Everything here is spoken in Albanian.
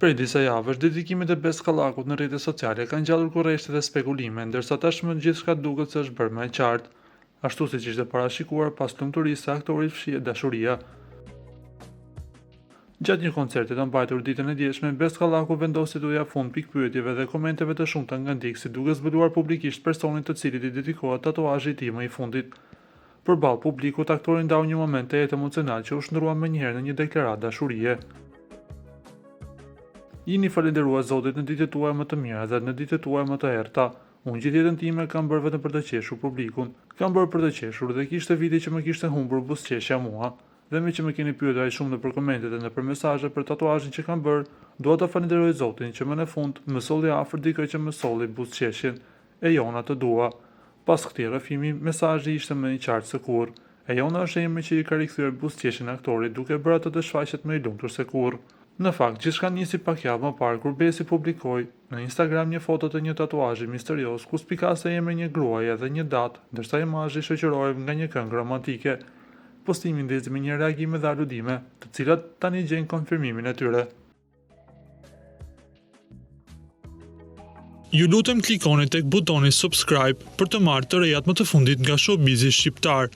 Prej disa javësh, dedikimet e Bes Kallakut në rrjetet sociale kanë ngjallur kureshtje dhe spekulime, ndërsa tashmë gjithçka duket se është bërë më e qartë. Ashtu siç ishte parashikuar, pas lumturisë së aktorit fshihet dashuria. Gjatë një koncerti të mbajtur ditën e djeshme, Bes Kallaku vendosi t'u japë fund pikëpyetjeve dhe komenteve të shumta nga ndjekësit duke zbuluar publikisht personin të cilit i dedikohet tatuazhi i tij më i fundit. Përballë publikut, aktori ndau një moment tejet emocional që u shndërrua menjëherë në një deklaratë dashurie. Jini falënderuar Zotit në ditët tuaja më të mira dhe në ditët tuaja më të errëta. Unë gjithë jetën time kam bërë vetëm për të qeshur publikun. Kam bërë për të qeshur dhe kishte vite që më kishte humbur buzëqeshja mua. Dhe meqë më keni pyetur aq shumë nëpër komente dhe nëpër mesazhe për tatuazhin që kam bërë, dua ta falënderoj Zotin që më në fund më solli afër dikë që më solli buzëqeshjen. Ejona të dua. Pas këtij rrëfimi, mesazhi ishte më i qartë se kurrë. Ejona është emri që i ka rikthyer buzëqeshjen aktorit, duke bërë atë të shfaqet më i lumtur se kurrë. Në fakt, gjithçka nisi pak javë më parë kur Besi publikoi në Instagram një foto të një tatuazhi misterioz ku spikaste emri i një gruaje dhe një datë, ndërsa imazhi shoqërohej nga një këngë romantike. Postimi ndezi menjëherë reagime dhe aludime, të cilat tani gjejnë konfirmimin e tyre. Ju lutem klikoni tek butoni subscribe për të marrë të rejat më të fundit nga showbizi shqiptar.